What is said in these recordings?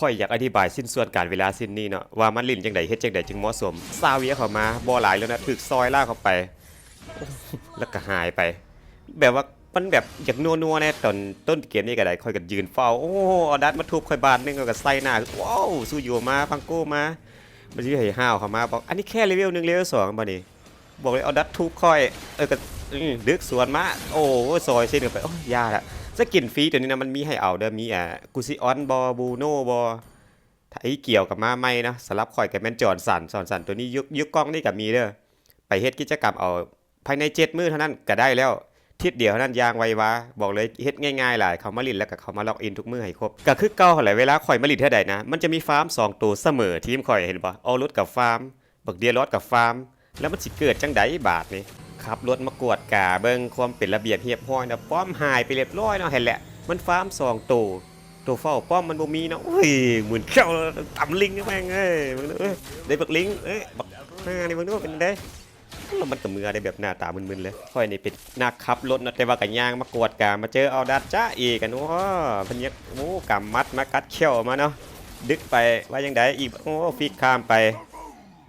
ຂ້ອຍຢາກອະທິບາຍຊິ້ນສ່ວນການເວລາຊິ້ນນີ້ເນາະ ວ່າມັນຫຼິ້ນຈັ່ງໃດ ເຮັດຈັ່ງໃດຈຶ່ງເໝາະສົມ. ຊາເວຍເຂົ້າມາ ບໍ່ຫຼາຍແລ້ວນະ ຖືກຊອຍລາກເຂົ້າໄປ ແລ້ວກໍຫາຍໄປ ແບບວ່າ ມັນແບບຢາກນົວໆແດ່. ຕອນຕົ້ນເກມນີ້ກໍໄດ້ ຂ້ອຍກໍຢືນເຝົ້າ ໂອ້ ອອດັດມາທຸບຂ້ອຍບາດໜຶ່ງ ແລ້ວກໍໃສ່ໜ້າ ວ້າວ ຊູໂຍມາ ຟັງໂກມາ ມັນຊິໃຫ້ຫ້າວເຂົ້າມາບໍ? ອັນນີ້ແຄ່ເລເວວໜຶ່ງ ເລເວວສອງບໍ່ນີ້? ບອກເລີຍ ອອດັດທຸບຂ້ອຍ ເອີ ກໍ ອື ດຶກສວນມາ ໂອ້ ຊອຍຊິ້ນເຂົ້າໄປ ໂອ້ ຢ່າລະ. ສະກິນຟຣີຕົວນີ້ນະ ມັນມີໃຫ້ເອົາເດີ ມີ ອ່າ ກູຊິອອນບໍ ບຣູໂນບໍ ໄທກຽວກໍມາໃໝ່ເນາະ. ສຳລັບຂ້ອຍກໍແມ່ນຈອນສັນ ຈອນສັນ ຕົວນີ້ຢູ່ ຢູ່ກ່ອງນີ້ກໍມີເດີ. ໄປເຮັດກິດຈະກຳເອົາ ພາຍໃນເຈັດມື້ເທົ່ານັ້ນກໍໄດ້ແລ້ວ ທິດດຽວເທົ່ານັ້ນ ຢ່າງໄວວາ. ບອກເລີຍ ເຮັດງ່າຍໆຫຼາຍ ເຂົ້າມາຫຼິ້ນແລ້ວກໍເຂົ້າມາລັອກອິນທຸກມື້ໃຫ້ຄົບ. ກໍຄືເກົ່າຫັ້ນແຫຼະ ເວລາຂ້ອຍມາຫຼິ້ນເທື່ອໃດນະ ມັນຈະມີຟາມສອງໂຕສະເໝີທີມຂ້ອຍ ເຫັນບໍ່? ອອລຸດກໍຟາມ ບັກເດຍລອດກໍຟາມ ແລ້ວມັນຊິເກີດຈັ່ງໃດບາດນີ້? ຂັບລົດມາກວດກາເບິ່ງຄວາມເປັນລະບຽບຮຽບຮ້ອຍເນາະ ປ້ອມຫາຍໄປຮຽບຮ້ອຍເນາະ. ເຫັນແຫຼະ ມັນຟາມສອງໂຕ ໂຕເຝົ້າປ້ອມມັນບໍ່ມີເນາະ. ໂອ້ຍ ໝື່ນເຂົ້າຕຳລິງແມ່ງເອີຍ ເບິ່ງເດີ ເອີ ໄດ້ບັກລິງ ເອີຍ ບັກຫ່ານີ້ ເບິ່ງດູເປັນໃດ? ແລ້ວມັນກໍເມືອໄດ້ແບບໜ້າຕາມຶນໆເລີຍ. ຂ້ອຍນີ້ເປັນນັກຂັບລົດເນາະ ແຕ່ວ່າກໍຍ່າງມາກວດກາ ມາເຈີອອດດັດຈະເອກັນ ໂອ້ ເພິ່ນຍັງ ໂອ້ ກຳໝັດມາກັດແຂ້ວມາເນາະ ດຶກໄປ ວ່າຈັ່ງໃດອີກ? ໂອ້ ຟີກຂ້າມໄປ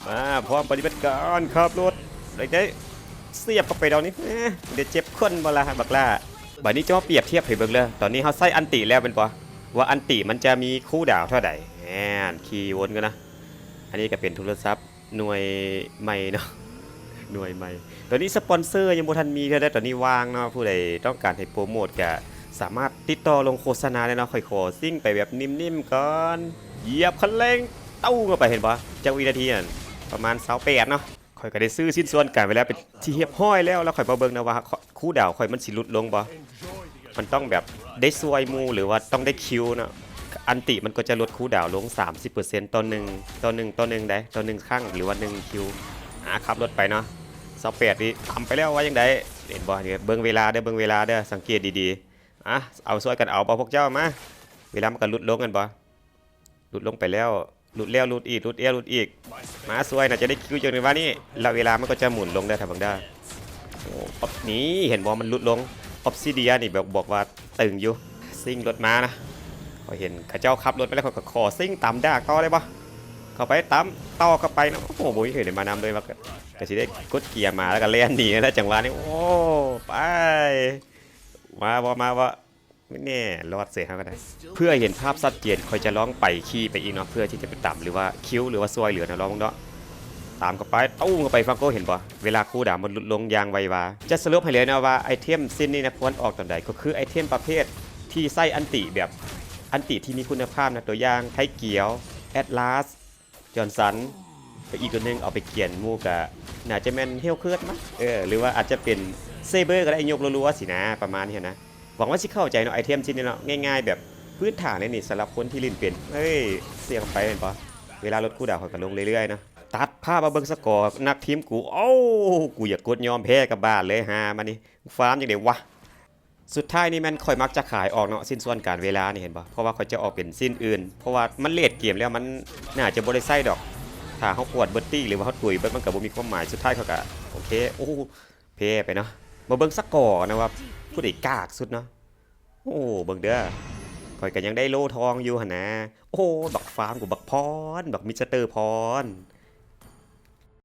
ມາ ພ້ອມປະຕິບັດການຂັບລົດ ໄດ້ ໄດ້ສຽບເຂົ້າໄປດອກນີ້ ເອີ ໄດ້ເຈັບຄົນບໍ່ລະບັກຫຼ້າ? ບາດນີ້ຈະມາປຽບທຽບໃຫ້ເບິ່ງເດີ ຕອນນີ້ເຮົາໃຊ້ອັນຕິແລ້ວແມ່ນບໍ່ ວ່າອັນຕິມັນຈະມີຄູດາວເທົ່າໃດ. ແມ່ນ ຂີ່ວົນກັນນະ. ອັນນີ້ກໍເປັນໂທລະສັບໜ່ວຍໃໝ່ເນາະ ໜ່ວຍໃໝ່. ຕອນນີ້ສະປອນເຊີຍັງບໍ່ທັນມີເທື່ອເດີ ຕອນນີ້ວ່າງເນາະ. ຜູ້ໃດຕ້ອງການໃຫ້ໂປຣໂມດກໍສາມາດຕິດຕໍ່ລົງໂຄສະນາໄດ້ເນາະ. ຂ້ອຍຂໍຊິງໄປແບບນິ່ມໆກ່ອນ ຢຽບຄັນເລັ່ງ ເຕົ້າເຂົ້າໄປ ເຫັນບໍ່? ຈັກວິນາທີນັ້ນ ປະມານຊາວແປດເນາະ. ຂ້ອຍກໍໄດ້ຊື້ຊິ້ນສ່ວນການໄວ້ແລ້ວເປັນທີ່ຮຽບຮ້ອຍແລ້ວ ແລ້ວຂ້ອຍມາເບິ່ງນະວ່າ ຄູດາວຂ້ອຍມັນຊິຫຼຸດລົງບໍ່? ມັນຕ້ອງແບບໄດ້ຊ່ວຍໝູ່ ຫຼືວ່າຕ້ອງໄດ້ຄິວເນາະ. ອັນຕິມັນກໍຈະຫຼຸດຄູດາວລົງສາມສິບເປີເຊັນຕໍ່ໜຶ່ງ ຕໍ່ໜຶ່ງ ຕໍ່ໜຶ່ງໃດ໋ ຕໍ່ໜຶ່ງຄັ້ງ ຫຼືວ່າໜຶ່ງຄິວ. ອາ ຂັບລົດໄປເນາະ ຊາວແປດນີ້ຕຳໄປແລ້ວ ວ່າຈັ່ງໃດ? ເຫັນບໍ່? ເບິ່ງເວລາເດີ ເບິ່ງເວລາເດີ ສັງເກດດີໆ. ອາ ເອົາ ຊ່ວຍກັນເອົາບໍ່ພວກເຈົ້າ? ມາ ເວລາມັນກໍຫຼຸດລົງແມ່ນບໍ່? ຫຼຸດລົງໄປແລ້ວ ຫຼຸດແລ້ວຫຼຸດອີກ ຫຼຸດແລ້ວຫຼຸດອີກ. ມາ ຊ່ວຍ ໜ້າຈະໄດ້ຄິວຈັ່ງໃດວະນີ້. ແລ້ວເວລາມັນກໍຈະໝູນລົງເດີ ຖ້າເບິ່ງເດີ. ໂອ້ ອອບ ນີ້ ເຫັນບໍ່? ມັນຫຼຸດລົງ. ອອບຊິເດຍນີ້ແບບບອກວ່າຕຶງຢູ່. ຊິງລົດມານະ ຂ້ອຍເຫັນເຂົາເຈົ້າຂັບລົດໄປແລ້ວ ຂ້ອຍກໍຂໍຊິງຕຳດາກຕໍ່ໄດ້ບໍ່? ເຂົ້າໄປຕຳຕໍ່ເຂົ້າໄປເນາະ. ໂອ້ໂຫ ບໍ່ມີໃຜໄດ້ມານຳເລີຍວ່າ ກໍ ກໍຊິໄດ້ກົດເກຍມາ ແລ້ວກໍແລ່ນໜີແລ້ວ ຈັງຫວະນີ້. ໂອ້ ໄປ ມາບໍ່ ມາບໍ່? ແນ່ ລອດເສຍເຮົາກໍໄດ້. ເພື່ອໃຫ້ເຫັນພາບຊັດເຈນ ຂ້ອຍຈະລອງໄປຂີ່ໄປອີກເນາະ ເພື່ອທີ່ຈະໄປຕຳ ຫຼືວ່າຄິວ ຫຼືວ່າຊ່ວຍເຫຼືອນະ ລອງເບິ່ງເນາະ. ຕາມເຂົ້າໄປ ຕຸ້ມເຂົ້າໄປ ຟັງໂກ ເຫັນບໍ່? ເວລາຄູດາວມັນຫຼຸດລົງຢ່າງໄວວາ. ຈະສະຫຼຸບໃຫ້ເລີຍນະວ່າ ໄອເທັມຊິ້ນນີ້ນະຄວນອອກຕອນໃດ ກໍຄືໄອເທັມປະເພດທີ່ໃຊ້ອັນຕິແບບ ອັນຕິທີ່ມີຄຸນນະພາບນະ ຕົວຢ່າງ ໄທກຽວ ແອັດລາສ ຈອນສັນ ແລະ ອີກຕົວໜຶ່ງເອົາໄປກຽນໝູ່ກະໜ້າຈະແມ່ນເຮວເຄີດມັ້ງ ເອີ ຫຼືວ່າອາດຈະເປັນເຊເບີກໍໄດ້ ຍົກລັວໆຊີ້ນະ ປະມານນີ້ຫັ້ນນະ. ຫວັງວ່າຊິເຂົ້າໃຈເນາະ ໄອເທັມຊິ້ນນີ້ເນາະ ງ່າຍໆແບບພື້ນຖານເລີຍນີ້ ສຳລັບຄົນທີ່ຫຼິ້ນເປັນ. ເອີຍ ສຽບເຂົ້າໄປແມ່ນບໍ່? ເວລາລົດຄູດາວຂ້ອຍກໍລົງເລື້ອຍໆເນາະ. ຕັດພາບມາເບິ່ງສະກໍນັກທີມກູ ໂອ້ ກູຢາກກົດຍອມແພ້ກັບບ້ານເລີຍ ຫາມານີ້ ຟາມຈັ່ງໃດວະ? ສຸດທ້າຍນີ້ແມ່ນຂ້ອຍມັກຈະຂາຍອອກເນາະ ຊິ້ນສ່ວນການເວລານີ້ ເຫັນບໍ່? ເພາະວ່າຂ້ອຍຈະອອກເປັນຊິ້ນອື່ນ ເພາະວ່າມັນເລດເກມແລ້ວ ມັນໜ້າຈະບໍ່ໄດ້ໃຊ້ດອກ. ຖ້າເຮົາກວດເບິດຕີ ຫຼືວ່າເຮົາຕຸຍເບິດ ມັນກໍບໍ່ມີຄວາມໝາຍ. ສຸດທ້າຍຂ້ອຍກໍ ໂອເຄ ໂອ້ ແພ້ໄປເນາະ. ມາເບິ່ງສະກໍນະວ່າຜູ້ໃດກາກສຸດເນາະ. ໂອ້ ເບິ່ງເດີ ຂ້ອຍກໍຍັງໄດ້ໂລ່ທອງຢູ່ຫັ້ນນະ. ໂອ້ ບັກຟາມ ກູ ບັກພອນ ບັກມິສເຕີພອນ.